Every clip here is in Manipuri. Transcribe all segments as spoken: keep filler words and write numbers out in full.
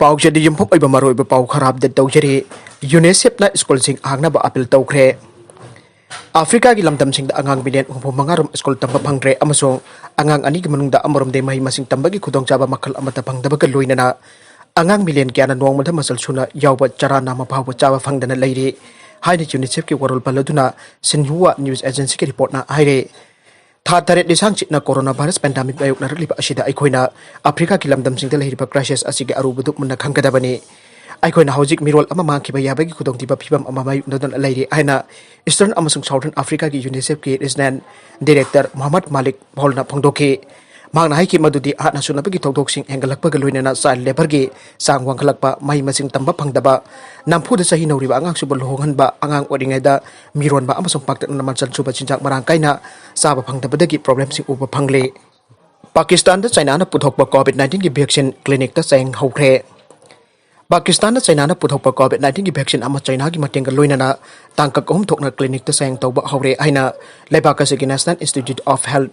ꯄꯥꯎꯆꯦꯗ ꯌꯨꯝꯐꯝ ꯑꯣꯏꯕ ꯃꯔꯨꯑꯣꯏꯕ ꯄꯥꯎ ꯈꯔ ꯑꯞꯗꯦꯠ ꯇꯧꯖꯔꯤ꯫ ꯌꯨꯅꯤꯁꯦꯐꯅ ꯁ꯭ꯀꯨꯜꯁꯤꯡ ꯍꯥꯡꯅꯕ ꯑꯄꯤꯜ ꯇꯧꯈ꯭ꯔꯦ꯫ ꯑꯥꯐ꯭ꯔꯤꯀꯥꯒꯤ ꯂꯝꯗꯝꯁꯤꯡꯗ ꯑꯉꯥꯡ ꯃꯤꯂꯤꯌꯟ ꯍꯨꯝꯐꯨ ꯃꯉꯥ ꯔꯣꯝ ꯁ꯭ꯀꯨꯜ ꯇꯝꯕ ꯐꯪꯗ꯭ꯔꯦ ꯑꯃꯁꯨꯡ ꯑꯉꯥꯡ ꯑꯅꯤꯒꯤ ꯃꯅꯨꯡꯗ ꯑꯃꯔꯣꯝꯗꯤ ꯃꯍꯩ ꯃꯁꯤꯡ ꯇꯝꯕꯒꯤ ꯈꯨꯗꯣꯡꯆꯥꯕ ꯃꯈꯜ ꯑꯃꯠꯇ ꯐꯪꯗꯕꯒ ꯂꯣꯏꯅꯅ ꯑꯉꯥꯡ ꯃꯤꯂꯤꯌꯟ ꯀꯌꯥꯅ ꯅꯣꯡꯃꯗ ꯃꯆꯜ ꯁꯨꯅ ꯌꯥꯎꯕ ꯆꯔꯥ ꯅꯥꯝꯃ ꯐꯥꯎꯕ ꯆꯥꯕ ꯐꯪꯗꯅ ꯂꯩꯔꯤ ꯍꯥꯏꯅ ꯌꯨꯅꯤꯁꯦꯐꯀꯤ ꯋꯥꯔꯣꯜ ꯄꯜꯂꯗꯨꯅ ꯁꯤꯟꯍꯨꯋꯥ ꯅ꯭ꯌꯨꯁ ꯑꯦꯖꯦꯟꯁꯤꯒꯤ ꯔꯤꯄꯣꯔꯠꯅ ꯍꯥꯏꯔꯦ꯫ ꯊꯥ ꯇꯔꯦꯠ ꯂꯤꯁꯥꯡ ꯆꯤꯠꯅ ꯀꯣꯔꯣꯅꯥ ꯚꯥꯏꯔꯁ ꯄꯦꯟꯗꯥꯃꯤꯛ ꯃꯥꯌꯣꯛꯅꯔꯛꯂꯤꯕ ꯑꯁꯤꯗ ꯑꯩꯈꯣꯏꯅ ꯑꯥꯐ꯭ꯔꯤꯀꯥꯒꯤ ꯂꯝꯗꯝꯁꯤꯡꯗ ꯂꯩꯔꯤꯕ ꯀ꯭ꯔꯥꯏꯁꯤꯁ ꯑꯁꯤꯒꯤ ꯑꯔꯨꯕꯗꯨ ꯃꯨꯟꯅ ꯈꯪꯒꯗꯕꯅꯤ꯫ ꯑꯩꯈꯣꯏꯅ ꯍꯧꯖꯤꯛ ꯃꯤꯔꯣꯜ ꯑꯃ ꯃꯥꯡꯈꯤꯕ ꯌꯥꯕꯒꯤ ꯈꯨꯗꯣꯡꯊꯤꯕ ꯐꯤꯕꯝ ꯑꯃ ꯃꯥꯌꯣꯛꯅꯗꯨꯅ ꯂꯩꯔꯤ ꯍꯥꯏꯅ ꯏꯁꯇꯔꯟ ꯑꯃꯁꯨꯡ ꯁꯥꯎꯊꯔꯟ ꯑꯥꯐ꯭ꯔꯤꯀꯥꯒꯤ ꯌꯨꯅꯤꯁꯦꯐꯀꯤ ꯔꯤꯖꯅꯦꯜ ꯗꯤꯔꯦꯛꯇꯔ ꯃꯣꯍꯝꯃꯗ ꯃꯥꯂꯤꯛ ꯐꯣꯜꯅ ꯐꯣꯡꯗꯣꯛꯈꯤ꯫ ꯃꯍꯥꯛꯅ ꯍꯥꯏꯈꯤ ꯃꯗꯨꯗꯤ ꯍꯥꯠꯅ ꯁꯨꯅꯕꯒꯤ ꯊꯧꯗꯣꯛꯁꯤꯡ ꯍꯦꯟꯒꯠꯂꯛꯄꯒ ꯂꯣꯏꯅꯅ ꯆꯥꯏꯜ ꯂꯦꯕꯔꯒꯤ ꯆꯥꯡ ꯋꯥꯡꯈꯠꯂꯛꯄ, ꯃꯍꯩ ꯃꯁꯤꯡ ꯇꯝꯕ ꯐꯪꯗꯕ, ꯅꯝꯐꯨꯗ ꯆꯍꯤ ꯅꯧꯔꯤꯕ ꯑꯉꯥꯡꯁꯤꯡꯕꯨ ꯂꯨꯍꯣꯡꯍꯟꯕ, ꯑꯉꯥꯡ ꯑꯣꯏꯔꯤꯉꯩꯗ ꯃꯤꯔꯣꯟꯕ ꯑꯃꯁꯨꯡ ꯄꯥꯛꯇꯛꯅꯅ ꯃꯆꯜ ꯁꯨꯕ ꯆꯤꯟꯖꯥꯛ ꯃꯔꯥꯡ ꯀꯥꯏꯅ ꯆꯥꯕ ꯐꯪꯗꯕꯗꯒꯤ ꯄ꯭ꯔꯣꯕ꯭ꯂꯦꯝꯁꯤꯡ ꯎꯕ ꯐꯪꯂꯦ꯫ ꯄꯥꯀꯤꯁꯇꯥꯟꯗ ꯆꯥꯏꯅꯥꯅ ꯄꯨꯊꯣꯛꯄ ꯀꯣꯚꯤꯗ ꯅꯥꯏꯟꯇꯤꯟꯒꯤ ꯚꯦꯛꯁꯤꯟ ꯀ꯭ꯂꯤꯅꯤꯛꯇ ꯆꯥꯌꯦꯡ ꯍꯧꯈ꯭ꯔꯦ꯫ ꯄꯥꯀꯤꯁꯇꯥꯟꯅ ꯆꯥꯏꯅꯥꯅ ꯄꯨꯊꯣꯛꯄ ꯀꯣꯚꯤꯗ ꯅꯥꯏꯟꯇꯤꯟꯒꯤ ꯚꯦꯛꯁꯤꯟ ꯑꯃ ꯆꯥꯏꯅꯥꯒꯤ ꯃꯇꯦꯡꯒ ꯂꯣꯏꯅꯅ ꯇꯥꯡꯀꯛ ꯑꯍꯨꯝ ꯊꯣꯛꯅ ꯀ꯭ꯂꯤꯅꯤꯛꯇ ꯆꯥꯌꯦꯡ ꯇꯧꯕ ꯍꯧꯔꯦ ꯍꯥꯏꯅ ꯂꯩꯕꯥꯛ ꯑꯁꯤꯒꯤ National Institute of Health,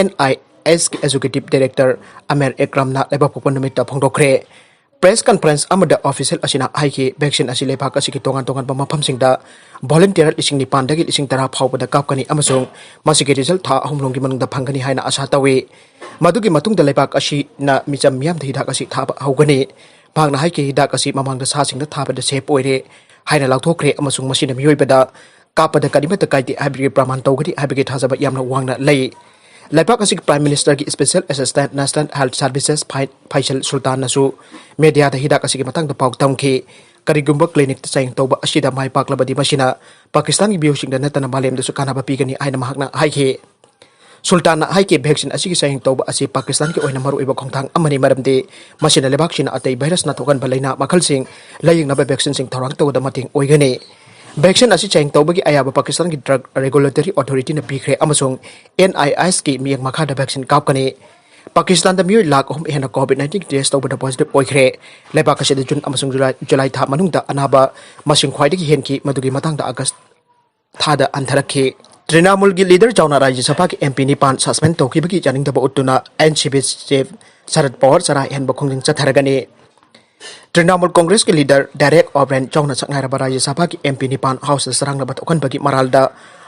N I H ꯀꯤ ꯑꯦꯛꯖꯤꯀ꯭ꯌꯨꯇꯤꯚ ꯗꯥꯏꯔꯦꯛꯇꯔ ꯑꯃꯦꯔ ꯑꯦꯀ꯭ꯔꯝꯅ ꯂꯩꯕꯥꯛꯄꯣꯛꯄ ꯅꯨꯃꯤꯠꯇ ꯐꯣꯡꯗꯣꯛꯈ꯭ꯔꯦ꯫ ꯄ꯭ꯔꯦꯁ ꯀꯟꯐꯔꯦꯟꯁ ꯑꯃꯗ ꯑꯣꯐꯤꯁꯤꯌꯦꯜ ꯑꯁꯤꯅ ꯍꯥꯏꯈꯤ, ꯚꯦꯛꯁꯤꯟ ꯑꯁꯤ ꯂꯩꯕꯥꯛ ꯑꯁꯤꯒꯤ ꯇꯣꯉꯥꯟ ꯇꯣꯉꯥꯟꯕ ꯃꯐꯝꯁꯤꯡꯗ ꯚꯣꯂꯨꯟꯇꯤꯌꯔ ꯂꯤꯁꯤꯡ ꯅꯤꯄꯥꯟꯗꯒꯤ ꯂꯤꯁꯤꯡ ꯇꯔꯥ ꯐꯥꯎꯕꯗ ꯀꯥꯞꯀꯅꯤ ꯑꯃꯁꯨꯡ ꯃꯁꯤꯒꯤ ꯔꯤꯖꯜ ꯊꯥ ꯑꯍꯨꯝ ꯂꯣꯝꯒꯤ ꯃꯅꯨꯡꯗ ꯐꯪꯒꯅꯤ ꯍꯥꯏꯅ ꯑꯥꯁꯥ ꯇꯧꯏ꯫ ꯃꯗꯨꯒꯤ ꯃꯇꯨꯡꯗ ꯂꯩꯕꯥꯛ ꯑꯁꯤꯅ ꯃꯤꯆꯝ ꯃꯤꯌꯥꯝꯗ ꯍꯤꯗꯥꯛ ꯑꯁꯤ ꯊꯥꯕ ꯍꯧꯒꯅꯤ꯫ ꯃꯍꯥꯛꯅ ꯍꯥꯏꯈꯤ, ꯍꯤꯗꯥꯛ ꯑꯁꯤ ꯃꯃꯥꯡꯗ ꯁꯥꯁꯤꯡꯗ ꯊꯥꯕꯗ ꯁꯦꯐ ꯑꯣꯏꯔꯦ ꯍꯥꯏꯅ ꯂꯥꯎꯊꯣꯛꯈ꯭ꯔꯦ ꯑꯃꯁꯨꯡ ꯃꯁꯤꯅ ꯃꯤꯑꯣꯏꯕꯗ ꯀꯥꯞꯄꯗ ꯀꯔꯤꯃꯠꯇ ꯀꯥꯏꯗꯦ ꯍꯥꯏꯕꯒꯤ ꯄ꯭ꯔꯃꯥꯟ ꯇꯧꯒꯅꯤ ꯍꯥꯏꯕꯒꯤ ꯊꯥꯖꯕ ꯌꯥꯝꯅ ꯋꯥꯡꯅ ꯂꯩ꯫ ꯂꯩꯕꯥꯛ ꯑꯁꯤꯒꯤ ꯄ꯭ꯔꯥꯏꯝ ꯃꯤꯅꯤꯁꯇꯔꯒꯤ special assistant national health services ꯐꯥꯏ-, ꯐꯩꯁꯜ ꯁꯨꯜꯇꯥꯟꯅꯁꯨ ꯃꯦꯗꯤꯌꯥꯗ ꯍꯤꯗꯥꯛ ꯑꯁꯤꯒꯤ ꯃꯇꯥꯡꯗ ꯄꯥꯎ ꯇꯝꯈꯤ꯫ ꯀꯔꯤꯒꯨꯝꯕ ꯀ꯭ꯂꯤꯅꯤꯛꯇ ꯆꯥꯌꯦꯡ ꯇꯧꯕ ꯑꯁꯤꯗ ꯃꯥꯏ ꯄꯥꯛꯂꯕꯗꯤ ꯃꯁꯤꯅ ꯄꯥꯀꯤꯁꯇꯥꯟꯒꯤ ꯃꯤꯑꯣꯏꯁꯤꯡꯗ ꯅꯠꯇꯅ ꯃꯥꯂꯦꯝꯗꯁꯨ ꯀꯥꯟꯅꯕ ꯄꯤꯒꯅꯤ ꯍꯥꯏꯅ ꯃꯍꯥꯛꯅ ꯍꯥꯏꯈꯤ꯫ ꯁꯨꯜꯇꯥꯟꯅ ꯍꯥꯏꯈꯤ, ꯚꯦꯛꯁꯤꯟ ꯑꯁꯤꯒꯤ ꯆꯥꯌꯦꯡ ꯇꯧꯕ ꯑꯁꯤ ꯄꯥꯀꯤꯁꯇꯥꯟꯒꯤ ꯑꯣꯏꯅ ꯃꯔꯨꯑꯣꯏꯕ ꯈꯣꯡꯊꯥꯡ ꯑꯃꯅꯤ, ꯃꯔꯝꯗꯤ ꯃꯁꯤꯅ ꯂꯩꯕꯥꯛꯁꯤꯡꯅ ꯑꯇꯩ ꯚꯥꯏꯔꯁꯅ ꯊꯣꯛꯍꯟꯕ ꯂꯥꯏꯅꯥ ꯃꯈꯜꯁꯤꯡ ꯂꯥꯌꯦꯡꯅꯕ ꯚꯦꯛꯁꯤꯟꯁꯤꯡ ꯊꯧꯔꯥꯡ ꯇꯧꯕꯗ ꯃꯇꯦꯡ ꯑꯣꯏꯒꯅꯤ꯫ ꯚꯦꯛꯁꯤꯟ ꯑꯁꯤ ꯆꯥꯌꯦꯡ ꯇꯧꯕꯒꯤ ꯑꯌꯥꯕ ꯄꯥꯀꯤꯁꯇꯥꯟꯒꯤ ꯗ꯭ꯔꯒ ꯔꯦꯒꯨꯂꯦꯇꯔꯤ ꯑꯣꯊꯣꯔꯤꯇꯤꯅ ꯄꯤꯈ꯭ꯔꯦ ꯑꯃꯁꯨꯡ N I H ꯀꯤ ꯃꯤꯠꯌꯦꯡ ꯃꯈꯥꯗ ꯚꯦꯛꯁꯤꯟ ꯀꯥꯞꯀꯅꯤ꯫ ꯄꯥꯀꯤꯁꯇꯥꯟꯗ ꯃꯤꯑꯣꯏ ꯂꯥꯈ ꯑꯍꯨꯝ ꯍꯦꯟꯅ ꯀꯣꯚꯤꯗ ꯅꯥꯏꯟꯇꯤꯟ ꯇꯦꯁ ꯇꯧꯕꯗ ꯄꯣꯖꯤꯇꯤꯚ ꯑꯣꯏꯈ꯭ꯔꯦ꯫ ꯂꯩꯕꯥꯛ ꯑꯁꯤꯗ ꯖꯨꯟ ꯑꯃꯁꯨꯡ ꯖꯨꯂꯥꯏ, ꯖꯨꯂꯥꯏ ꯊꯥ ꯃꯅꯨꯡꯗ ꯑꯅꯥꯕ ꯃꯁꯤꯡ ꯈ꯭ꯋꯥꯏꯗꯒꯤ ꯍꯦꯟꯈꯤ, ꯃꯗꯨꯒꯤ ꯃꯇꯥꯡꯗ ꯑꯥꯒꯁ ꯊꯥꯗ ꯍꯟꯊꯔꯛꯈꯤ꯫ ꯇ꯭ꯔꯤꯅꯥꯃꯨꯜꯒꯤ ꯂꯤꯗꯔ ꯖꯥꯎꯅ ꯔꯥꯖ꯭ꯌ ꯁꯚꯥꯒꯤ M P ꯅꯤꯄꯥꯟ ꯁꯁꯄꯦꯟ ꯇꯧꯈꯤꯕꯒꯤ ꯌꯥꯅꯤꯡꯗꯕ ꯎꯠꯇꯨꯅ N C P chief Sharad Pawar ꯆꯔꯥ ꯍꯦꯟꯕ ꯈꯣꯡꯖꯪ ꯆꯠꯊꯔꯒꯅꯤ꯫ ꯇ꯭ꯔꯤꯅꯥꯃꯨꯜ ꯀꯣꯡꯒ꯭ꯔꯦꯁꯀꯤ ꯂꯤꯗꯔ ꯗꯦꯔꯦꯛ ꯑꯣꯕ꯭ꯔꯦꯟ ꯆꯥꯎꯅ ꯁꯛ ꯉꯥꯏꯔꯕ ꯔꯥꯖ꯭ꯌ ꯁꯚꯥꯒꯤ ꯑꯦꯝ ꯄꯤ ꯅꯤꯄꯥꯟ ꯍꯥꯎꯁꯇ ꯆꯔꯥꯡꯅꯕ ꯊꯣꯛꯍꯟꯕꯒꯤ ꯃꯔꯥꯜꯗ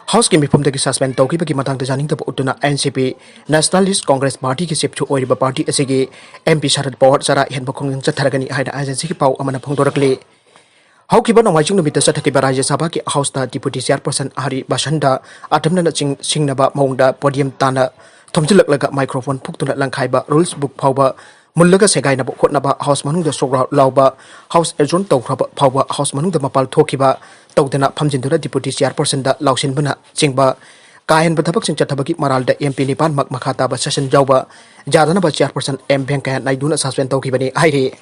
ꯍꯥꯎꯁꯀꯤ ꯃꯤꯐꯝꯗꯒꯤ ꯁꯁꯄꯦꯟ ꯇꯧꯈꯤꯕꯒꯤ ꯃꯇꯥꯡꯗ ꯌꯥꯅꯤꯡꯗꯕ ꯎꯠꯇꯨꯅ ꯑꯦꯟ ꯁꯤ ꯄꯤ, ꯅꯦꯁꯅꯦꯂꯤꯁ ꯀꯣꯡꯒ꯭ꯔꯦꯁ ꯄꯥꯔꯇꯤꯒꯤ ꯆꯤꯐꯁꯨ ꯑꯣꯏꯔꯤꯕ ꯄꯥꯔꯇꯤ ꯑꯁꯤꯒꯤ ꯑꯦꯝ ꯄꯤ ꯁꯔꯠ ꯄꯋꯥꯔ ꯆꯔꯥ ꯍꯦꯟꯕ ꯈꯣꯡꯖꯪ ꯆꯠꯊꯔꯒꯅꯤ ꯍꯥꯏꯅ ꯑꯦꯖꯦꯟꯁꯤꯒꯤ ꯄꯥꯎ ꯑꯃꯅ ꯐꯣꯡꯗꯣꯔꯛꯂꯤ꯫ ꯍꯧꯈꯤꯕ ꯅꯣꯡꯃꯥꯏꯖꯤꯡ ꯅꯨꯃꯤꯠꯇ ꯆꯠꯊꯈꯤꯕ ꯔꯥꯖ꯭ꯌ ꯁꯚꯥꯒꯤ ꯍꯥꯎꯁꯇ ꯗꯤꯄꯨꯇꯤ ꯆꯤꯌꯥꯔꯄꯔꯁꯟ ꯍꯔꯤ ꯕꯁꯟꯗ ꯑꯇꯝꯅꯅ ꯆꯤꯡ-, ꯁꯤꯡꯅꯕ ꯃꯑꯣꯡꯗ ꯄꯣꯗꯤꯌꯝ ꯇꯥꯟꯅ ꯊꯣꯝꯖꯤꯜꯂꯛꯂꯒ ꯃꯥꯏꯀ꯭ꯔꯣꯐꯣꯟ ꯐꯨꯛꯇꯨꯅ ꯂꯪꯈꯥꯏꯕ, ꯔꯨꯜꯁ ꯕꯨꯛ ꯐꯥꯎꯕ ꯃꯨꯜꯂꯒ ꯁꯦꯒꯥꯏꯅꯕ ꯍꯣꯠꯅꯕ, ꯍꯥꯎꯁ ꯃꯅꯨꯡꯗ ꯁꯣꯛ ꯂꯥꯎ-, ꯂꯥꯎꯕ, ꯍꯥꯎꯁ ꯑꯦꯖꯣꯔꯟ ꯇꯧꯈ꯭ꯔꯕ ꯐꯥꯎꯕ ꯍꯥꯎꯁ ꯃꯅꯨꯡꯗ ꯃꯄꯥꯜ ꯊꯣꯛꯈꯤꯕ, ꯇꯧꯗꯅ ꯐꯝꯖꯤꯟꯗꯨꯅ ꯗꯤꯄꯨꯇꯤ ꯆꯤꯌꯥꯔꯄꯔꯁꯟꯗ ꯂꯥꯎꯁꯤꯟꯕꯅ ꯆꯤꯡꯕ ꯀꯥ ꯍꯦꯟꯕ ꯊꯕꯛꯁꯤꯡ ꯆꯠꯊꯕꯒꯤ ꯃꯔꯥꯜꯗ ꯑꯦꯝ ꯄꯤ ꯅꯤꯄꯥꯟꯃꯛ ꯃꯈꯥ ꯇꯥꯕ ꯁꯦꯁꯟ ꯌꯥꯎꯕ ꯌꯥꯗꯅꯕ ꯆꯤꯌꯥꯔꯄꯔꯁꯟ ꯑꯦꯝ ꯚꯦꯡꯀꯌꯥ ꯅꯥꯏꯗꯨꯅ ꯁꯁꯄꯦꯟ ꯇꯧꯈꯤꯕꯅꯤ ꯍꯥꯏꯔꯤ꯫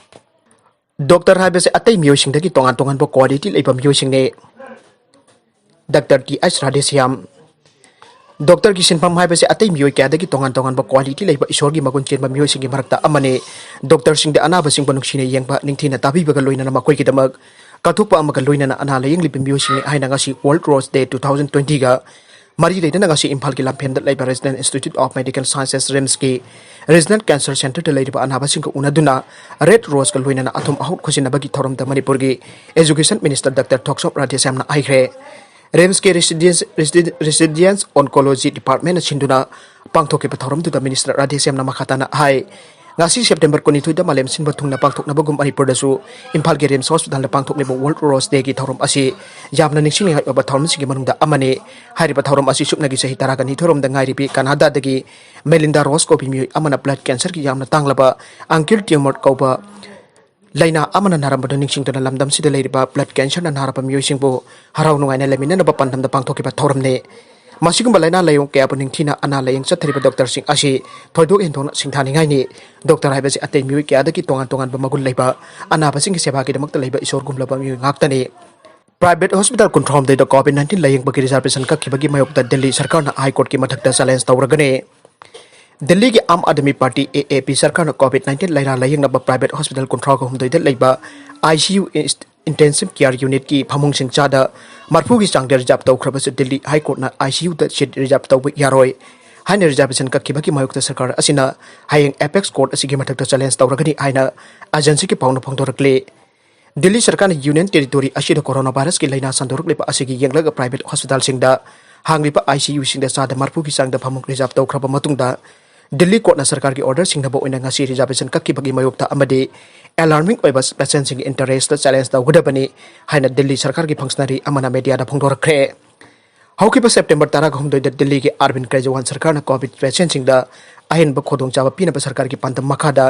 ꯗꯣꯛꯇꯔ ꯍꯥꯏꯕꯁꯦ ꯑꯇꯩ ꯃꯤꯑꯣꯏꯁꯤꯡꯗꯒꯤ ꯇꯣꯉꯥꯟ ꯇꯣꯉꯥꯟꯕ ꯀ꯭ꯋꯥꯂꯤꯇꯤ ꯂꯩꯕ ꯃꯤꯑꯣꯏꯁꯤꯡꯅꯤ꯫ Doctor T H Radheshyam. ꯗꯣꯛꯇꯔꯒꯤ ꯁꯤꯟꯐꯝ ꯍꯥꯏꯕꯁꯤ ꯑꯇꯩ ꯃꯤꯑꯣꯏ ꯀꯌꯥꯗꯒꯤ ꯇꯣꯉꯥꯟ ꯇꯣꯉꯥꯟꯕ ꯀ꯭ꯋꯥꯂꯤꯇꯤ ꯂꯩꯕ ꯏꯁꯣꯔꯒꯤ ꯃꯒꯨꯟ ꯆꯦꯟꯕ ꯃꯤꯑꯣꯏꯁꯤꯡꯒꯤ ꯃꯔꯛꯇ ꯑꯃꯅꯤ꯫ ꯗꯣꯛꯇꯔꯁꯤꯡꯗ ꯑꯅꯥꯕꯁꯤꯡꯕꯨ ꯅꯨꯡꯁꯤꯅ ꯌꯦꯡꯕ, ꯅꯤꯡꯊꯤꯅ ꯇꯥꯕꯤꯕꯒ ꯂꯣꯏꯅꯅ ꯃꯈꯣꯏꯒꯤꯗꯃꯛ ꯀꯠꯊꯣꯛꯄ ꯑꯃꯒ ꯂꯣꯏꯅꯅ ꯑꯅꯥ ꯂꯥꯌꯦꯡꯂꯤꯕ ꯃꯤꯑꯣꯏꯁꯤꯡꯅꯤ ꯍꯥꯏꯅ ꯉꯁꯤ World Rose Day two thousand twenty-ꯒ ꯃꯔꯤ ꯂꯩꯅꯅ ꯉꯁꯤ ꯏꯝꯐꯥꯜꯒꯤ ꯂꯝꯐꯦꯜꯗ ꯂꯩꯕ Resident Institute of Medical Sciences, ꯔꯤꯝꯁꯀꯤ Regional Cancer Centreꯗ ꯂꯩꯔꯤꯕ ꯑꯅꯥꯕꯁꯤꯡꯒ ꯎꯅꯗꯨꯅ ꯔꯦꯗ ꯔꯣꯁꯀ ꯂꯣꯏꯅꯅ ꯑꯊꯨꯝ ꯑꯍꯥꯎ ꯈꯨꯠꯁꯤꯟꯅꯕꯒꯤ ꯊꯧꯔꯝꯗ ꯃꯅꯤꯄꯨꯔꯒꯤ Education Minister ꯗꯥꯛꯇꯔ ꯊꯣꯛꯆꯣꯝ ꯔꯥꯙꯦꯁ꯭ꯌꯥꯝꯅ ꯍꯥꯏꯈ꯭ꯔꯦ꯫ ꯔꯤꯝꯁꯀꯤ Residence, Residence Oncology Departmentꯅ ꯁꯤꯟꯗꯨꯅ ꯄꯥꯡꯊꯣꯛꯈꯤꯕ ꯊꯧꯔꯝꯗꯨꯗ Minister ꯔꯥꯙꯦꯁ꯭ꯌꯥꯝꯅ ꯃꯈꯥ ꯇꯥꯅ ꯍꯥꯏ, ꯉꯁꯤ ꯁꯦꯞꯇꯦꯝꯕꯔ ꯀꯨꯟꯅꯤꯊꯣꯏꯗ ꯃꯥꯂꯦꯝ ꯁꯤꯟꯕ ꯊꯨꯡꯅ ꯄꯥꯡꯊꯣꯛꯅꯕꯒꯨꯝ ꯃꯅꯤꯄꯨꯔꯗꯁꯨ ꯏꯝꯐꯥꯜꯒꯤ ꯔꯤꯝꯁ ꯍꯣꯁꯄꯤꯇꯥꯜꯗ ꯄꯥꯡꯊꯣꯛꯂꯤꯕ World Rose Dayꯒꯤ ꯊꯧꯔꯝ ꯑꯁꯤ ꯌꯥꯝꯅ ꯅꯤꯡꯁꯤꯡꯅꯤꯡꯉꯥꯏ ꯑꯣꯏꯕ ꯊꯧꯔꯝꯁꯤꯡꯒꯤ ꯃꯅꯨꯡꯗ ꯑꯃꯅꯤ꯫ ꯍꯥꯏꯔꯤꯕ ꯊꯧꯔꯝ ꯑꯁꯤ ꯁꯨꯞꯅꯒꯤ ꯆꯍꯤ ꯇꯔꯥꯒ ꯅꯤꯊꯣꯏꯔꯣꯝꯗ ꯉꯥꯏꯔꯤꯕꯤ ꯀꯅꯥꯗꯥꯗꯒꯤ ꯃꯦꯂꯤꯟꯗꯥ ꯔꯣꯁ ꯀꯧꯕꯤ ꯃꯤꯑꯣꯏ ꯑꯃꯅ blood cancerꯒꯤ ꯌꯥꯝꯅ ꯇꯥꯡꯂꯕ uncle tumor ꯀꯧꯕ ꯂꯥꯏꯅꯥ ꯑꯃꯅ ꯅꯥꯔꯝꯕꯗꯨ ꯅꯤꯡꯁꯤꯡꯗꯨꯅ ꯂꯝꯗꯝꯁꯤꯗ ꯂꯩꯔꯤꯕ blood cancerꯅ ꯅꯥꯔꯕ ꯃꯤꯑꯣꯏꯁꯤꯡꯕꯨ ꯍꯔꯥꯎ ꯅꯨꯡꯉꯥꯏꯅ ꯂꯩꯃꯤꯟꯅꯅꯕ ꯄꯥꯟꯗꯝꯗ ꯄꯥꯡꯊꯣꯛꯈꯤꯕ ꯊꯧꯔꯝꯅꯤ꯫ ꯃꯁꯤꯒꯨꯝꯕ ꯂꯥꯏꯅꯥ ꯂꯥꯏꯑꯣꯡ ꯀꯌꯥꯕꯨ ꯅꯤꯡꯊꯤꯅ ꯑꯅꯥ ꯂꯥꯏꯌꯦꯡ ꯆꯠꯊꯔꯤꯕ ꯗꯣꯛꯇꯔꯁꯤꯡ ꯑꯁꯤ ꯊꯣꯏꯗꯣꯛ ꯍꯦꯟꯗꯣꯛꯅ ꯁꯤꯡꯊꯥꯅꯤꯡꯉꯥꯏꯅꯤ꯫ ꯗꯣꯛꯇꯔ ꯍꯥꯏꯕꯁꯤ ꯑꯇꯩ ꯃꯤꯑꯣꯏ ꯀꯌꯥꯗꯒꯤ ꯇꯣꯉꯥꯟ ꯇꯣꯉꯥꯟꯕ ꯃꯒꯨꯟ ꯂꯩꯕ, ꯑꯅꯥꯕꯁꯤꯡꯒꯤ ꯁꯦꯕꯥꯒꯤꯗꯃꯛꯇ ꯂꯩꯕ ꯏꯁꯣꯔꯒꯨꯝꯂꯕ ꯃꯤꯑꯣꯏ ꯉꯥꯛꯇꯅꯤ꯫ Private hospital ꯀꯨꯟꯊ꯭ꯔꯥꯍꯨꯝꯗꯣꯏꯗ COVID nineteen ꯂꯥꯌꯦꯡꯕꯒꯤ reservation ꯀꯛꯈꯤꯕꯒꯤ ꯃꯥꯌꯣꯛꯇ ꯗꯤꯜꯂꯤ ꯁꯔꯀꯥꯔꯅ High Courtꯀꯤ ꯃꯊꯛꯇ challenge ꯇꯧꯔꯒꯅꯤ꯫ ꯗꯤꯜꯂꯤꯒꯤ ꯑꯥꯝ ꯑꯥꯗꯃꯤ ꯄꯥꯔꯇꯤ, ꯑꯦ ꯑꯦ ꯄꯤ, ꯁꯔꯀꯥꯔꯅ COVID nineteen ꯂꯥꯏꯅꯥ ꯂꯥꯌꯦꯡꯅꯕ private hospital ꯀꯨꯟꯊ꯭ꯔꯥꯒ ꯍꯨꯝꯗꯣꯏꯗ ꯂꯩꯕ I C U, Intensive Care Unitꯀꯤ ꯐꯃꯨꯡꯁꯤꯡ ꯆꯥꯗ ꯃꯔꯐꯨꯒꯤ ꯆꯥꯡꯗ reserve ꯇꯧꯈ꯭ꯔꯕꯁꯨ Delhi High Courtꯅ I C Uꯗ seat reserve ꯇꯧꯕ ꯌꯥꯔꯣꯏ꯫ ꯍꯥꯏꯅ ꯔꯤꯖꯥꯔꯕꯦꯁꯟ ꯀꯛꯈꯤꯕꯒꯤ ꯃꯥꯌꯣꯛꯇ ꯁꯔꯀꯥꯔ ꯑꯁꯤꯅ ꯍꯌꯦꯡ ꯑꯦꯄꯦꯛꯁ ꯀꯣꯔꯠ ꯑꯁꯤꯒꯤ ꯃꯊꯛꯇ ꯆꯦꯂꯦꯟꯖ ꯇꯧꯔꯒꯅꯤ ꯍꯥꯏꯅ ꯑꯦꯖꯦꯟꯁꯤꯒꯤ ꯄꯥꯎꯅ ꯐꯣꯡꯗꯣꯔꯛꯂꯤ꯫ ꯗꯤꯜꯂꯤ ꯁꯔꯀꯥꯔꯅ ꯌꯨꯅꯤꯌꯟ ꯇꯦꯔꯤꯇꯣꯔꯤ ꯑꯁꯤꯗ ꯀꯣꯔꯣꯅꯥ ꯚꯥꯏꯔꯁꯀꯤ ꯂꯥꯏꯅꯥ ꯁꯟꯗꯣꯔꯛꯂꯤꯕ ꯑꯁꯤꯒꯤ ꯌꯦꯡꯂꯒ ꯄ꯭ꯔꯥꯏꯚꯦꯠ ꯍꯣꯁꯄꯤꯇꯥꯜꯁꯤꯡꯗ ꯍꯥꯡꯂꯤꯕ ꯑꯥꯏ ꯁꯤ ꯌꯨꯁꯤꯡꯗ ꯆꯥꯗ ꯃꯔꯤꯐꯨꯒꯤ ꯆꯥꯡꯗ ꯐꯃꯨꯡ ꯔꯤꯖꯥꯔꯚ ꯇꯧꯈ꯭ꯔꯕ ꯃꯇꯨꯡꯗ, ꯗꯤꯜꯂꯤ ꯀꯣꯔꯠꯅ ꯁꯔꯀꯥꯔꯒꯤ ꯑꯣꯔꯗꯔ ꯁꯤꯡꯅꯕ ꯑꯣꯏꯅ ꯉꯁꯤ ꯔꯤꯖꯥꯔꯕꯦꯁꯟ ꯀꯛꯈꯤꯕꯒꯤ ꯃꯥꯌꯣꯛꯇ ꯑꯃꯗꯤ ꯑꯦꯂꯥꯔꯃꯤꯡ ꯑꯣꯏꯕ ꯄꯦꯁꯦꯟꯁꯤꯡꯒꯤ ꯏꯟꯇꯔꯦꯁꯇ ꯆꯦꯂꯦꯟꯖ ꯇꯧꯒꯗꯕꯅꯤ ꯍꯥꯏꯅ ꯗꯤꯜꯂꯤ ꯁꯔꯀꯥꯔꯒꯤ ꯐꯪꯁꯅꯔꯤ ꯑꯃꯅ ꯃꯦꯗꯤꯌꯥꯗ ꯐꯣꯡꯗꯣꯔꯛꯈ꯭ꯔꯦ꯫ ꯍꯧꯈꯤꯕ ꯁꯦꯞꯇꯦꯝꯕꯔ ꯇꯔꯥꯍꯨꯝꯗꯣꯏꯗ ꯗꯤꯜꯂꯤꯒꯤ ꯑꯔꯕꯤꯟꯗ ꯀꯦꯖ꯭ꯔꯤꯋꯥꯜ ꯁꯔꯀꯥꯔꯅ ꯀꯣꯚꯤꯗ ꯄꯦꯁꯦꯟꯁꯤꯡꯗ ꯑꯍꯦꯟꯕ ꯈꯨꯗꯣꯡꯆꯥꯕ ꯄꯤꯅꯕ ꯁꯔꯀꯥꯔꯒꯤ ꯄꯥꯟꯗꯝ ꯃꯈꯥꯗ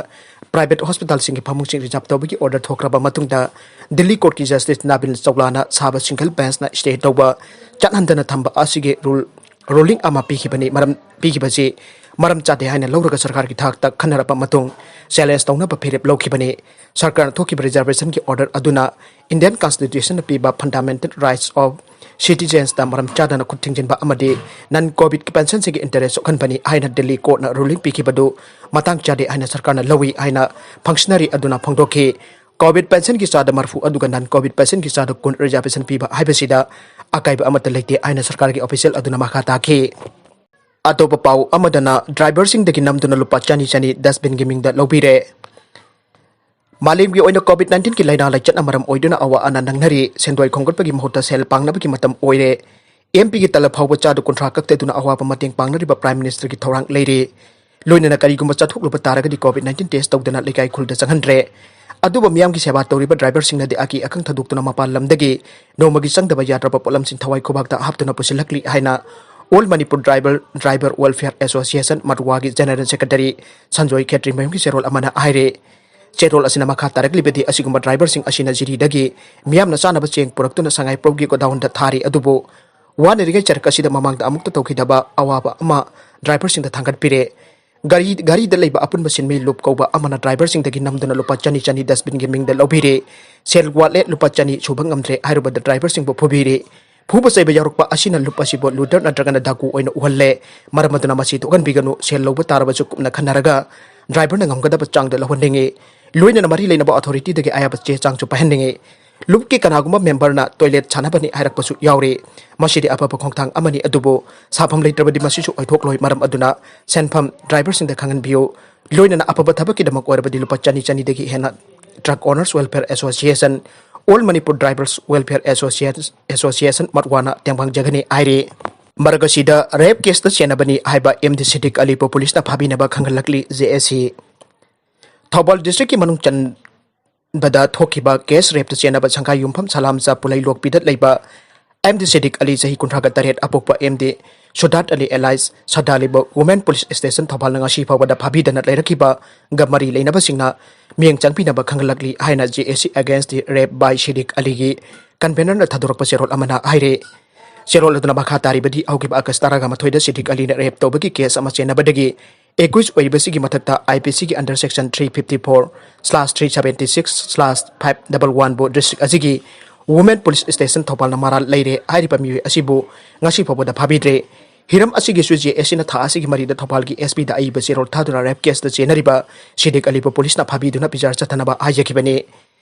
ꯄ꯭ꯔꯥꯏꯚꯦꯠ ꯍꯣꯁꯄꯤꯇꯥꯜꯁꯤꯡꯒꯤ ꯐꯃꯨꯡꯁꯤꯡ ꯔꯤꯖꯥꯔꯚ ꯇꯧꯕꯒꯤ ꯑꯣꯔꯗꯔ ꯊꯣꯛꯈ꯭ꯔꯕ ꯃꯇꯨꯡꯗ, ꯗꯤꯜꯂꯤ ꯀꯣꯔꯠꯀꯤ ꯖꯁꯇꯤꯁ ꯅꯥꯕꯤꯜ ꯆꯧꯂꯥꯅ ꯁꯥꯕ ꯁꯤꯡꯒꯜ ꯕꯦꯟꯆꯅ ꯁ꯭ꯇꯦ ꯇꯧꯕ ꯆꯠꯍꯟꯗꯅ ꯊꯝꯕ ꯑꯁꯤꯒꯤ ꯔꯨꯜ, ꯔꯨꯂꯤꯡ ꯑꯃ ꯄꯤꯈꯤꯕꯅꯤ꯫ ꯃꯔꯝ ꯄꯤꯈꯤꯕꯁꯤ ꯃꯔꯝ ꯆꯥꯗꯦ ꯍꯥꯏꯅ ꯂꯧꯔꯒ ꯁꯔꯀꯥꯔꯒꯤ ꯊꯥꯛꯇ ꯈꯟꯅꯔꯕ ꯃꯇꯨꯡ ꯆꯦꯂꯦꯟꯖ ꯇꯧꯅꯕ ꯐꯤꯔꯦꯞ ꯂꯧꯈꯤꯕꯅꯤ꯫ ꯁꯔꯀꯥꯔꯅ ꯊꯣꯛꯈꯤꯕ ꯔꯤꯖꯥꯔꯕꯦꯁꯟꯒꯤ ꯑꯣꯔꯗꯔ ꯑꯗꯨꯅ Indian Constitutionꯅ ꯄꯤꯕ Fundamental Rights of Citizensꯇ ꯃꯔꯝ ꯆꯥꯗꯅ ꯈꯨꯠ ꯊꯤꯡꯖꯤꯟꯕ ꯑꯃꯗꯤ ꯅꯟ ꯀꯣꯚꯤꯗ ꯄꯦꯟꯁꯟꯁꯤꯡꯒꯤ ꯏꯟꯇꯔꯦꯁ ꯁꯣꯛꯍꯟꯕꯅꯤ ꯍꯥꯏꯅ ꯗꯤꯜꯂꯤ ꯀꯣꯔꯠꯅ ꯔꯨꯂꯤꯡ ꯄꯤꯈꯤꯕꯗꯨ ꯃꯇꯥꯡ ꯆꯥꯗꯦ ꯍꯥꯏꯅ ꯁꯔꯀꯥꯔꯅ ꯂꯧꯏ ꯍꯥꯏꯅ ꯐꯪꯁꯅꯔꯤ ꯑꯗꯨꯅ ꯐꯣꯡꯗꯣꯛꯈꯤ꯫ ꯀꯣꯚꯤꯗ ꯄꯦꯟꯁꯟꯒꯤ ꯆꯥꯗ ꯃꯔꯤꯐꯨ ꯑꯗꯨꯒ ꯅꯟ ꯀꯣꯚꯤꯗ ꯄꯦꯟꯁꯟꯒꯤ ꯆꯥꯗ ꯀꯨꯟ ꯔꯤꯖꯥꯔꯕꯦꯁꯟ ꯄꯤꯕ ꯍꯥꯏꯕꯁꯤꯗ ꯑꯀꯥꯏꯕ ꯑꯃꯠꯇ ꯂꯩꯇꯦ ꯍꯥꯏꯅ ꯁꯔꯀꯥꯔꯒꯤ ꯑꯣꯐꯤꯁꯤꯌꯦꯜ ꯑꯗꯨꯅ ꯃꯈꯥ ꯇꯥꯈꯤ꯫ ꯑꯇꯣꯞꯄ ꯄꯥꯎ ꯑꯃꯗꯅ, ꯗ꯭ꯔꯥꯏꯚꯔꯁꯤꯡꯗꯒꯤ ꯅꯝꯗꯨꯅ ꯂꯨꯄꯥ ꯆꯅꯤ ꯆꯅꯤ ꯗꯁꯕꯤꯟꯒꯤ ꯃꯤꯡꯗ ꯂꯧꯕꯤꯔꯦ꯫ ꯃꯥꯂꯦꯝꯒꯤ ꯑꯣꯏꯅ ꯀꯣꯚꯤꯗ ꯅꯥꯏꯟꯇꯤꯟꯒꯤ ꯂꯥꯏꯅꯥ ꯂꯥꯏꯆꯠꯅ ꯃꯔꯝ ꯑꯣꯏꯗꯨꯅ ꯑꯋꯥ ꯑꯅꯥ ꯅꯪꯅꯔꯤ꯫ ꯁꯦꯟꯗꯣꯏ ꯈꯣꯝꯒꯠꯄꯒꯤ ꯃꯍꯨꯠꯇ ꯁꯦꯜ ꯄꯥꯡꯅꯕꯒꯤ ꯃꯇꯝ ꯑꯣꯏꯔꯦ꯫ ꯑꯦꯝ ꯄꯤꯒꯤ ꯇꯂꯕ ꯐꯥꯎꯕ ꯆꯥꯗ ꯀꯨꯟꯊ꯭ꯔꯥ ꯀꯛꯊꯗꯨꯅ ꯑꯋꯥꯕ ꯃꯇꯦꯡ ꯄꯥꯡꯅꯔꯤꯕ ꯄ꯭ꯔꯥꯏꯝ ꯃꯤꯅꯤꯁꯇꯔꯒꯤ ꯊꯧꯔꯥꯡ ꯂꯩꯔꯤ꯫ ꯂꯣꯏꯅꯅ ꯀꯔꯤꯒꯨꯝꯕ ꯆꯠꯊꯣꯛꯂꯨꯕ ꯇꯥꯔꯒꯗꯤ ꯀꯣꯚꯤꯗ ꯅꯥꯏꯟꯇꯤꯟ ꯇꯦꯁ ꯇꯧꯗꯅ ꯂꯩꯀꯥꯏ ꯈꯨꯜꯗ ꯆꯪꯍꯟꯗ꯭ꯔꯦ꯫ ꯑꯗꯨꯕꯨ ꯃꯤꯌꯥꯝꯒꯤ ꯁꯦꯕꯥ ꯇꯧꯔꯤꯕ ꯗ꯭ꯔꯥꯏꯚꯔꯁꯤꯡꯅꯗꯤ ꯑꯀꯤ ꯑꯈꯪ ꯊꯥꯗꯣꯛꯇꯨꯅ ꯃꯄꯥꯟ ꯂꯝꯗꯒꯤ ꯅꯣꯡꯃꯒꯤ ꯆꯪꯗꯕ ꯌꯥꯗ꯭ꯔꯕ ꯄꯣꯠꯂꯝꯁꯤꯡ ꯊꯋꯥꯏ ꯈꯨꯕꯥꯛꯇ ꯍꯥꯞꯇꯨꯅ ꯄꯨꯁꯤꯜꯂꯛꯂꯤ ꯍꯥꯏꯅ All Manipur Driver, Driver Welfare Association, ꯃꯔꯨꯋꯥꯒꯤ ꯖꯦꯅꯔꯦꯜ ꯁꯦꯀ꯭ꯔꯦꯇꯔꯤ ꯁꯟꯖꯣꯏ ꯈꯦꯇ꯭ꯔꯤꯃꯌꯨꯝꯒꯤ ꯆꯦꯔꯣꯜ ꯑꯃꯅ ꯍꯥꯏꯔꯦ꯫ ꯆꯦꯔꯣꯜ ꯑꯁꯤꯅ ꯃꯈꯥ ꯇꯥꯔꯛꯂꯤꯕꯗꯤ, ꯑꯁꯤꯒꯨꯝꯕ ꯗ꯭ꯔꯥꯏꯚꯔꯁꯤꯡ ꯑꯁꯤꯅ ꯖꯤꯔꯤꯗꯒꯤ ꯃꯤꯌꯥꯝꯅ ꯆꯥꯅꯕ ꯆꯦꯡ ꯄꯨꯔꯛꯇꯨꯅ ꯁꯉꯥꯏꯄ꯭ꯔꯧꯒꯤ ꯒꯣꯗꯥꯎꯟꯗ ꯊꯥꯔꯤ, ꯑꯗꯨꯕꯨ ꯋꯥꯅꯔꯤꯉꯩ ꯆꯔꯛ ꯑꯁꯤꯗ ꯃꯃꯥꯡꯗ ꯑꯃꯨꯛꯇ ꯇꯧꯈꯤꯗꯕ ꯑꯋꯥꯕ ꯑꯃ ꯗ꯭ꯔꯥꯏꯚꯔꯁꯤꯡꯗ ꯊꯥꯡꯒꯠꯄꯤꯔꯦ꯫ ꯒꯥꯔꯤ, ꯒꯥꯔꯤꯗ ꯂꯩꯕ ꯑꯄꯨꯟꯕ ꯁꯤꯟꯃꯤ ꯂꯨꯞ ꯀꯧꯕ ꯑꯃꯅ ꯗ꯭ꯔꯥꯏꯚꯔꯁꯤꯡꯗꯒꯤ ꯅꯝꯗꯨꯅ ꯂꯨꯄꯥ ꯆꯅꯤ ꯆꯅꯤ ꯗꯁꯕꯤꯟꯒꯤ ꯃꯤꯡꯗ ꯂꯧꯕꯤꯔꯦ꯫ ꯁꯦꯜ ꯋꯥꯠꯂꯦ, ꯂꯨꯄꯥ ꯆꯅꯤ ꯁꯨꯕ ꯉꯝꯗ꯭ꯔꯦ ꯍꯥꯏꯔꯨꯕꯗ ꯗ꯭ꯔꯥꯏꯚꯔꯁꯤꯡꯕꯨ ꯐꯨꯕꯤꯔꯦ꯫ ꯐꯨꯕ ꯆꯩꯕ ꯌꯥꯎꯔꯛꯄ ꯑꯁꯤꯅ ꯂꯨꯞ ꯑꯁꯤꯕꯨ ꯂꯨꯗꯔ ꯅꯠꯇ꯭ꯔꯒꯅ ꯗꯥꯀꯨ ꯑꯣꯏꯅ ꯎꯍꯜꯂꯦ꯫ ꯃꯔꯝ ꯑꯗꯨꯅ ꯃꯁꯤ ꯊꯣꯛꯍꯟꯕꯤꯒꯅꯨ, ꯁꯦꯜ ꯂꯧꯕ ꯇꯥꯔꯕꯁꯨ ꯀꯨꯞꯅ ꯈꯟꯅꯔꯒ ꯗ꯭ꯔꯥꯏꯚꯔꯅ ꯉꯝꯒꯗꯕ ꯆꯥꯡꯗ ꯂꯧꯍꯟꯅꯤꯡꯏ꯫ ꯂꯣꯏꯅꯅ ꯃꯔꯤ ꯂꯩꯅꯕ ꯑꯣꯊꯣꯔꯤꯇꯤꯗꯒꯤ ꯑꯌꯥꯕ ꯆꯦ ꯆꯥꯡꯁꯨ ꯄꯥꯏꯍꯟꯅꯤꯡꯏ꯫ ꯂꯨꯞꯀꯤ ꯀꯅꯥꯒꯨꯝꯕ ꯃꯦꯝꯕꯔꯅ ꯇꯣꯏꯂꯦꯠ ꯁꯥꯟꯅꯕꯅꯤ ꯍꯥꯏꯔꯛꯄꯁꯨ ꯌꯥꯎꯔꯤ꯫ ꯃꯁꯤꯗꯤ ꯑꯐꯕ ꯈꯣꯡꯊꯥꯡ ꯑꯃꯅꯤ, ꯑꯗꯨꯕꯨ ꯁꯥꯐꯝ ꯂꯩꯇ꯭ꯔꯕꯗꯤ ꯃꯁꯤꯁꯨ ꯑꯣꯏꯊꯣꯛꯂꯣꯏ꯫ ꯃꯔꯝ ꯑꯗꯨꯅ ꯁꯦꯟꯐꯝ ꯗ꯭ꯔꯥꯏꯚꯔꯁꯤꯡꯗ ꯈꯪꯍꯟꯕꯤꯌꯨ꯫ ꯂꯣꯏꯅꯅ ꯑꯐꯕ ꯊꯕꯛꯀꯤꯗꯃꯛ ꯑꯣꯏꯔꯕꯗꯤ ꯂꯨꯄꯥ ꯆꯅꯤ, ꯆꯅꯤꯗꯒꯤ ꯍꯦꯟꯅ Truck Owners Welfare Association, All Manipur Drivers Welfare Association, Association ꯃꯠꯋꯥꯅ ꯇꯦꯡꯕꯥꯡꯖꯒꯅꯤ ꯍꯥꯏꯔꯤ꯫ ꯃꯔꯛ ꯑꯁꯤꯗ ꯔꯦꯞ ꯀꯦꯁꯇ ꯆꯦꯟꯅꯕꯅꯤ ꯍꯥꯏꯕ ꯑꯦꯝ ꯗꯤ ꯁꯤꯗꯤꯛ ꯑꯂꯤꯕꯨ ꯄꯨꯂꯤꯁꯅ ꯐꯥꯕꯤꯅꯕ ꯈꯪꯍꯜꯂꯛꯂꯤ꯫ ꯖꯦ ꯑꯦ ꯁꯤ꯫ ꯊꯧꯕꯥꯜ ꯗꯤꯁꯇ꯭ꯔꯤꯛꯀꯤ ꯃꯅꯨꯡ ꯆꯟꯕꯗ ꯊꯣꯛꯈꯤꯕ ꯀꯦꯁ ꯔꯦꯞꯇ ꯆꯦꯟꯅꯕ ꯁꯪꯒꯥꯏ ꯌꯨꯝꯐꯝ ꯁꯂꯥꯝꯆꯥ ꯄꯨꯂꯩ ꯂꯣꯛꯄꯤꯗ ꯂꯩꯕ ꯑꯦꯝ ꯗꯤ ꯁꯤꯗꯤꯛ ꯑꯂꯤ, ꯆꯍꯤ ꯀꯨꯟꯊ꯭ꯔꯥꯒ ꯇꯔꯦꯠ, ꯑꯄꯣꯛꯄ ꯑꯦꯝ ꯗꯤ ꯁꯨꯗꯥꯠ ꯑꯂꯤ alias ꯁꯗꯥ ꯂꯩꯕ ꯋꯨꯃꯦꯟ ꯄꯨꯂꯤꯁ ꯁ꯭ꯇꯦꯁꯟ ꯊꯧꯕꯥꯜꯅ ꯉꯁꯤ ꯐꯥꯎꯕꯗ ꯐꯥꯕꯤꯗꯅ ꯂꯩꯔꯛꯈꯤꯕꯒ ꯃꯔꯤ ꯂꯩꯅꯕꯁꯤꯡꯅ ꯃꯤꯠꯌꯦꯡ ꯆꯪꯕꯤꯅꯕ ꯈꯪꯍꯜꯂꯛꯂꯤ ꯍꯥꯏꯅ J A C Against the Rape by Siddiq Aliꯒꯤ ꯀꯟꯚꯦꯅꯔꯅ ꯊꯥꯗꯣꯔꯛꯄ ꯆꯦꯔꯣꯜ ꯑꯃꯅ ꯍꯥꯏꯔꯦ꯫ ꯆꯦꯔꯣꯜ ꯑꯗꯨꯅ ꯃꯈꯥ ꯇꯥꯔꯤꯕꯗꯤ, ꯍꯧꯈꯤꯕ ꯑꯥꯒꯁ ꯇꯔꯥꯒ ꯃꯥꯊꯣꯏꯗ ꯁꯤꯗꯤꯛ ꯑꯂꯤꯅ ꯔꯦꯞ ꯇꯧꯕꯒꯤ ꯀꯦꯁ ꯑꯃ ꯆꯦꯟꯅꯕꯗꯒꯤ ꯑꯦꯀ꯭ꯌꯨꯖ ꯑꯣꯏꯔꯤꯕꯁꯤꯒꯤ ꯃꯊꯛꯇ I P C ꯒꯤ under section three fifty four slash three seventy six slash five double one ꯕꯨ ꯗꯤꯁꯇ꯭ꯔꯤꯛ ꯑꯁꯤꯒꯤ ꯋꯨꯃꯦꯟ ꯄꯨꯂꯤꯁ ꯁ꯭ꯇꯦꯁꯟ ꯊꯧꯕꯥꯜꯅ ꯃꯔꯥꯜ ꯂꯩꯔꯦ ꯍꯥꯏꯔꯤꯕ ꯃꯤꯑꯣꯏ ꯑꯁꯤꯕꯨ ꯉꯁꯤ ꯐꯥꯎꯕꯗ ꯐꯥꯕꯤꯗ꯭ꯔꯦ꯫ ꯍꯤꯔꯝ ꯑꯁꯤꯒꯤꯁꯨ J A Cꯅ ꯊꯥ ꯑꯁꯤꯒꯤ ꯃꯔꯤꯗ ꯊꯧꯕꯥꯜꯒꯤ S Pꯗ ꯑꯏꯕ ꯆꯦꯔꯣꯜ ꯊꯥꯗꯨꯅ ꯔꯦꯞ ꯀꯦꯁꯇ ꯆꯦꯟꯅꯔꯤꯕ ꯁꯤꯗꯤꯛ ꯑꯂꯤꯕꯨ ꯄꯨꯂꯤꯁꯅ ꯐꯥꯕꯤꯗꯨꯅ ꯕꯤꯆꯥꯔ ꯆꯠꯊꯅꯕ ꯍꯥꯏꯖꯈꯤꯕꯅꯤ꯫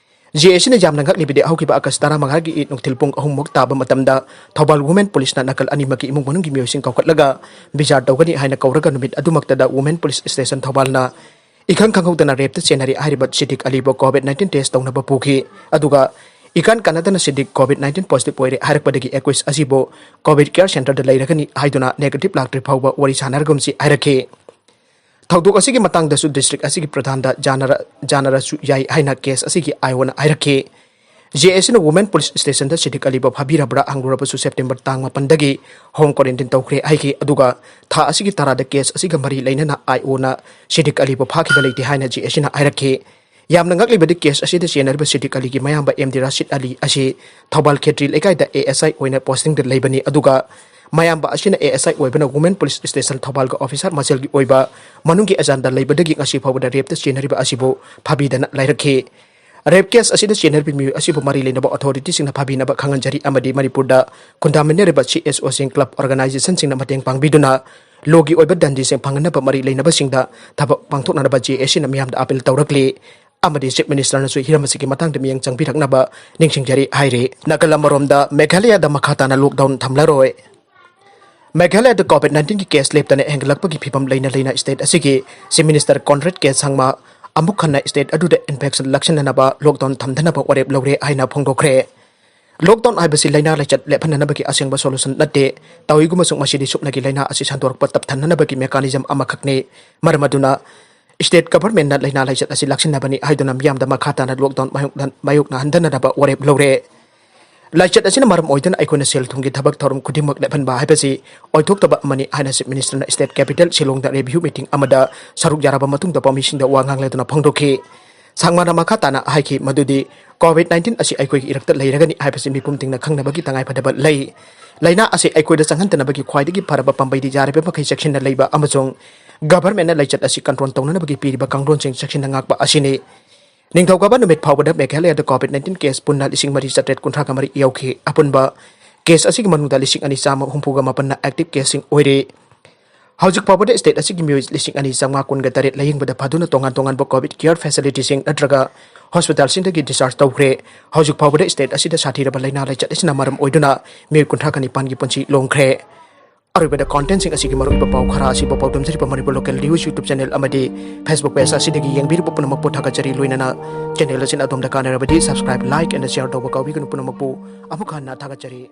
J A Cꯅ ꯌꯥꯝꯅ ꯉꯛꯂꯤꯕꯗꯤ, ꯍꯧꯈꯤꯕ ꯑꯥꯒꯁ ꯇꯔꯥꯃꯉꯥꯒꯤ ꯅꯨꯡꯊꯤꯜ ꯄꯨꯡ ꯑꯍꯨꯝꯃꯨꯛ ꯇꯥꯕ ꯃꯇꯝꯗ ꯊꯧꯕꯥꯜ ꯋꯨꯃꯦꯟ ꯄꯨꯂꯤꯁꯅ ꯅꯥꯀꯜ ꯑꯅꯤꯃꯛꯀꯤ ꯏꯃꯨꯡ ꯃꯅꯨꯡꯒꯤ ꯃꯤꯑꯣꯏꯁꯤꯡ ꯀꯧꯈꯠꯂꯒ ꯕꯤꯆꯥꯔ ꯇꯧꯒꯅꯤ ꯍꯥꯏꯅ ꯀꯧꯔꯒ ꯅꯨꯃꯤꯠ ꯑꯗꯨꯃꯛꯇꯗ ꯋꯨꯃꯦꯟ ꯄꯨꯂꯤꯁ ꯁ꯭ꯇꯦꯁꯟ ꯊꯧꯕꯥꯜꯅ ꯏꯈꯪ ꯈꯪꯍꯧꯗꯅ ꯔꯦꯞꯇ ꯆꯦꯟꯅꯔꯤ ꯍꯥꯏꯔꯤꯕ ꯁꯤꯗꯤꯛ ꯑꯂꯤꯕꯨ COVID nineteen test ꯇꯧꯅꯕ ꯄꯨꯈꯤ꯫ ꯑꯗꯨꯒ ꯏꯀꯥꯟ ꯀꯥꯟꯅꯗꯅ ꯁꯤꯗꯤꯛ COVID nineteen positive ꯑꯣꯏꯔꯦ ꯍꯥꯏꯔꯛꯄꯗꯒꯤ ꯑꯦꯀ꯭ꯌꯨꯖ ꯑꯁꯤꯕꯨ COVID care centreꯗ ꯂꯩꯔꯒꯅꯤ ꯍꯥꯏꯗꯨꯅ negative ꯂꯥꯛꯇ꯭ꯔꯤ ꯐꯥꯎꯕ ꯋꯥꯔꯤ ꯁꯥꯟꯅꯔꯒꯨꯝꯁꯤ ꯍꯥꯏꯔꯛꯈꯤ꯫ ꯊꯧꯗꯣꯛ ꯑꯁꯤꯒꯤ ꯃꯇꯥꯡꯗꯁꯨ ꯗꯤꯁꯇ꯭ꯔꯤꯛ ꯑꯁꯤꯒꯤ ꯄ꯭ꯔꯙꯥꯟꯗ ꯖꯥꯅꯔ-, ꯖꯥꯅꯔꯁꯨ ꯌꯥꯏ ꯍꯥꯏꯅ ꯀꯦꯁ ꯑꯁꯤꯒꯤ IOꯅ ꯍꯥꯏꯔꯛꯈꯤ꯫ J A Cꯅ ꯋꯨꯃꯦꯟ ꯄꯨꯂꯤꯁ ꯁ꯭ꯇꯦꯁꯟꯗ ꯁꯤꯗꯤꯛ ꯑꯂꯤꯕꯨ ꯐꯥꯕꯤꯔꯕ꯭ꯔꯥ ꯍꯪꯂꯨꯔꯕꯁꯨ ꯁꯦꯞꯇꯦꯝꯕꯔ ꯇꯥꯡ ꯃꯥꯄꯟꯗꯒꯤ home quarantine ꯇꯧꯈ꯭ꯔꯦ ꯍꯥꯏꯈꯤ꯫ ꯑꯗꯨꯒ ꯊꯥ ꯑꯁꯤꯒꯤ ꯇꯔꯥꯗ ꯀꯦꯁ ꯑꯁꯤꯒ ꯃꯔꯤ ꯂꯩꯅꯅ IOꯅ ꯁꯤꯗꯤꯛ ꯑꯂꯤꯕꯨ ꯐꯥꯈꯤꯕ ꯂꯩꯇꯦ ꯍꯥꯏꯅ J A Cꯅ ꯍꯥꯏꯔꯛꯈꯤ꯫ ꯌꯥꯝꯅ ꯉꯛꯂꯤꯕꯗꯤ, ꯀꯦꯁ ꯑꯁꯤꯗ ꯆꯦꯟꯅꯔꯤꯕ ꯁꯤꯗꯤꯛ ꯑꯂꯤꯒꯤ ꯃꯌꯥꯝꯕ ꯑꯦꯝ ꯗꯤ ꯔꯥꯁꯤꯗ ꯑꯂꯤ ꯑꯁꯤ ꯊꯧꯕꯥꯜ ꯈꯦꯇ꯭ꯔꯤ ꯂꯩꯀꯥꯏꯗ A S I ꯑꯣꯏꯅ ꯄꯣꯁꯇꯤꯡꯗ ꯂꯩꯕꯅꯤ꯫ ꯑꯗꯨꯒ ꯃꯌꯥꯝꯕ ꯑꯁꯤꯅ A S I ꯑꯣꯏꯕꯅ ꯋꯨꯃꯦꯟ ꯄꯨꯂꯤꯁ ꯁ꯭ꯇꯦꯁꯟ ꯊꯧꯕꯥꯜꯒ ꯑꯣꯐꯤꯁꯥꯔ ꯃꯁꯦꯜꯒꯤ ꯑꯣꯏꯕ ꯃꯅꯨꯡꯒꯤ ꯑꯦꯖꯥꯟꯗ ꯂꯩꯕꯗꯒꯤ ꯉꯁꯤ ꯐꯥꯎꯕꯗ ꯔꯦꯞꯇ ꯆꯦꯟꯅꯔꯤꯕ ꯑꯁꯤꯕꯨ ꯐꯥꯕꯤꯗꯅ ꯂꯩꯔꯛꯈꯤ꯫ ꯔꯦꯞ ꯀꯦꯁ ꯑꯁꯤꯗ ꯆꯦꯟꯅꯔꯤꯕ ꯃꯤꯑꯣꯏ ꯑꯁꯤꯕꯨ ꯃꯔꯤ ꯂꯩꯅꯕ ꯑꯣꯊꯣꯔꯤꯇꯤꯁꯤꯡꯅ ꯐꯥꯕꯤꯅꯕ ꯈꯪꯍꯟꯖꯔꯤ ꯑꯃꯗꯤ ꯃꯅꯤꯄꯨꯔꯗ ꯈꯨꯟꯗꯥꯃꯤꯟꯅꯔꯤꯕ C S Oꯁꯤꯡ, club organizationꯁꯤꯡꯅ ꯃꯇꯦꯡ ꯄꯥꯡꯕꯤꯗꯨꯅ ꯂꯣꯒꯤ ꯑꯣꯏꯕ ꯗꯟꯗꯤꯁꯤꯡ ꯐꯪꯍꯟꯅꯕ ꯃꯔꯤ ꯂꯩꯅꯕꯁꯤꯡꯗ ꯊꯕꯛ ꯄꯥꯡꯊꯣꯛꯅꯅꯕ J A Cꯅ ꯃꯤꯌꯥꯝꯗ ꯑꯥꯄꯤꯜ ꯇꯧꯔꯛꯂꯤ꯫ ꯑꯃꯗꯤ Chief Minister ꯅꯁꯨ ꯍꯤꯔꯝ ꯑꯁꯤꯒꯤ ꯃꯇꯥꯡꯗ ꯃꯤꯠꯌꯦꯡ ꯆꯪꯕꯤꯔꯛꯅꯕ ꯅꯤꯡꯁꯤꯡꯖꯔꯤ ꯍꯥꯏꯔꯤ꯫ ꯅꯥꯀꯜ ꯑꯃꯔꯣꯝꯗ, ꯃꯦꯘꯥꯂꯌꯥꯗ ꯃꯈꯥ ꯇꯥꯅ lockdown ꯊꯝꯂꯔꯣꯏ꯫ ꯃꯦꯘꯥꯂꯌꯥꯗ COVID nineteen ꯒꯤ case ꯂꯦꯞꯇꯅ ꯍꯦꯟꯒꯠꯂꯛꯄꯒꯤ ꯐꯤꯕꯝ ꯂꯩꯅ ꯂꯩꯅ state ꯑꯁꯤꯒꯤ Chief Minister Conrad K ꯁꯪꯃꯥ ꯑꯃꯨꯛ ꯍꯟꯅ state ꯑꯗꯨꯗ infection ꯂꯥꯛꯁꯤꯟꯅꯅꯕ lockdown ꯊꯝꯗꯅꯕ ꯋꯥꯔꯦꯞ ꯂꯧꯔꯦ ꯍꯥꯏꯅ ꯐꯣꯡꯗꯣꯛꯈ꯭ꯔꯦ꯫ Lockdown ꯍꯥꯏꯕꯁꯤ ꯂꯥꯏꯅꯥ ꯂꯥꯏꯆꯠ ꯂꯦꯞꯍꯟꯅꯅꯕꯒꯤ ꯑꯁꯦꯡꯕ solution ꯅꯠꯇꯦ꯫ ꯇꯧꯏꯒꯨꯝꯕꯁꯨꯡ ꯃꯁꯤꯗꯤ ꯁꯨꯞꯅꯒꯤ ꯂꯥꯏꯅꯥ ꯑꯁꯤ ꯁꯟꯗꯣꯔꯛꯄ ꯇꯞꯊꯅꯅꯕꯒꯤ mechanism ꯑꯃꯈꯛꯅꯤ꯫ ꯃꯔꯝ ꯑꯗꯨꯅ state government ꯅ ꯂꯥꯏꯅꯥ ꯂꯥꯏꯆꯠ ꯑꯁꯤ ꯂꯥꯛꯁꯤꯟꯅꯕꯅꯤ ꯍꯥꯏꯗꯨꯅ ꯃꯤꯌꯥꯝꯗ ꯃꯈꯥ ꯇꯥꯅ lockdown ꯃꯥꯌꯣꯛꯅ-, ꯃꯥꯌꯣꯛꯅꯍꯟꯗꯅꯕ ꯋꯥꯔꯦꯞ ꯂꯧꯔꯦ꯫ ꯂꯥꯏꯆꯠ ꯑꯁꯤꯅ ꯃꯔꯝ ꯑꯣꯏꯗꯨꯅ ꯑꯩꯈꯣꯏꯅ ꯁꯦꯜ ꯊꯨꯝꯒꯤ ꯊꯕꯛ ꯊꯧꯔꯝ ꯈꯨꯗꯤꯡꯃꯛ ꯂꯦꯞꯍꯟꯕ ꯍꯥꯏꯕꯁꯤ ꯑꯣꯏꯊꯣꯛꯇꯕ ꯑꯃꯅꯤ ꯍꯥꯏꯅ Chief Minister ꯅ state capital ꯁꯤꯂꯣꯡꯗ review meeting ꯑꯃꯗ ꯁꯔꯨꯛ ꯌꯥꯔꯕ ꯃꯇꯨꯡꯗ ꯄꯥꯎꯃꯤꯁꯤꯡꯗ ꯋꯥ ꯉꯥꯡꯂꯗꯨꯅ ꯐꯣꯡꯗꯣꯛꯈꯤ꯫ ꯁꯪꯃꯥꯅ ꯃꯈꯥ ꯇꯥꯅ ꯍꯥꯏꯈꯤ ꯃꯗꯨꯗꯤ COVID nineteen ꯑꯁꯤ ꯑꯩꯈꯣꯏꯒꯤ ꯏꯔꯛꯇ ꯂꯩꯔꯒꯅꯤ ꯍꯥꯏꯕꯁꯤ ꯃꯤꯄꯨꯝ ꯇꯤꯡꯅ ꯈꯪꯅꯕꯒꯤ ꯇꯉꯥꯏꯐꯗꯕ ꯂꯩ꯫ ꯂꯥꯏꯅꯥ ꯑꯁꯤ ꯑꯩꯈꯣꯏꯗ ꯆꯪꯍꯟꯗꯅꯕꯒꯤ ꯈ꯭ꯋꯥꯏꯗꯒꯤ ꯐꯔꯕ ꯄꯥꯝꯕꯩꯗꯤ ꯌꯥꯔꯤꯕ ꯃꯈꯩ ꯆꯦꯛꯁꯤꯟꯅ ꯂꯩꯕ ꯑꯃꯁꯨꯡ government ꯅ ꯂꯥꯏꯆꯠ ꯑꯁꯤ control ꯇꯧꯅꯅꯕꯒꯤ ꯄꯤꯔꯤꯕ ꯀꯥꯡꯂꯣꯟꯁꯤꯡ ꯆꯦꯛꯁꯤꯟꯅ ꯉꯥꯛꯄ ꯑꯁꯤꯅꯤ꯫ ꯅꯤꯡꯊꯧꯀꯥꯕ ꯅꯨꯃꯤꯠ ꯐꯥꯎꯕꯗ ꯃꯦꯘꯥꯂꯌꯥꯗ COVID nineteen case ꯄꯨꯟꯅ ꯂꯤꯁꯤꯡ ꯃꯔꯤ ꯆꯥꯇ꯭ꯔꯦꯠ ꯀꯨꯟꯊ꯭ꯔꯥꯒ ꯃꯔꯤ ꯌꯧꯈꯤ꯫ ꯑꯄꯨꯟꯕ case ꯑꯁꯤꯒꯤ ꯃꯅꯨꯡꯗ ꯂꯤꯁꯤꯡ ꯑꯅꯤ ꯆꯥꯝꯃ ꯍꯨꯝꯐꯨꯒ ꯃꯥꯄꯟꯅ active case ꯁꯤꯡ ꯑꯣꯏꯔꯤ꯫ ꯍꯧꯖꯤꯛ ꯐꯥꯎꯕꯗ state ꯑꯁꯤꯒꯤ ꯃꯤꯑꯣꯏ ꯂꯤꯁꯤꯡ ꯑꯅꯤ ꯆꯥꯝꯃꯉꯥ ꯀꯨꯟꯒ ꯇꯔꯦꯠ ꯂꯥꯌꯦꯡꯕꯗ ꯐꯗꯨꯅ ꯇꯣꯉꯥꯟ ꯇꯣꯉꯥꯟꯕ COVID care facility ꯁꯤꯡ ꯅꯠꯇ꯭ꯔꯒ hospital ꯁꯤꯡꯗꯒꯤ discharge ꯇꯧꯈ꯭ꯔꯦ꯫ ꯍꯧꯖꯤꯛ ꯐꯥꯎꯕꯗ state ꯑꯁꯤꯗ ꯁꯥꯊꯤꯔꯕ ꯂꯥꯏꯅꯥ ꯂꯥꯏꯆꯠ ꯑꯁꯤꯅ ꯃꯔꯝ ꯑꯣꯏꯗꯨꯅ ꯃꯤꯑꯣꯏ ꯀꯨꯟꯊ꯭ꯔꯥꯒ ꯅꯤꯄꯥꯟꯒꯤ ꯄꯨꯟꯁꯤ ꯂꯣꯡꯈ꯭ꯔꯦ꯫ ꯑꯔꯣꯏꯕꯗ content ꯁꯤꯡ ꯑꯁꯤꯒꯤ ꯃꯔꯨꯑꯣꯏꯕ ꯄꯥꯎ ꯈꯔ ꯑꯁꯤꯕꯨ ꯄꯥꯎꯗꯝꯖꯔꯤꯕ Manipur Local News YouTube channel ꯑꯃꯗꯤ Facebook page ꯑꯁꯤꯗꯒꯤ ꯌꯦꯡꯕꯤꯔꯤꯕ ꯄꯨꯝꯅꯃꯛꯄꯨ ꯊꯥꯒꯠꯆꯔꯤ꯫ ꯂꯣꯏꯅꯅ channel ꯑꯁꯤꯅ ꯑꯗꯣꯝꯗ ꯀꯥꯟꯅꯔꯕꯗꯤ subscribe, like and share ꯇꯧꯕ ꯀꯥꯎꯕꯤꯒꯅꯨ꯫ ꯄꯨꯝꯅꯃꯛꯄꯨ ꯑꯃꯨꯛ ꯍꯟꯅ ꯊꯥꯒꯠꯆꯔꯤ꯫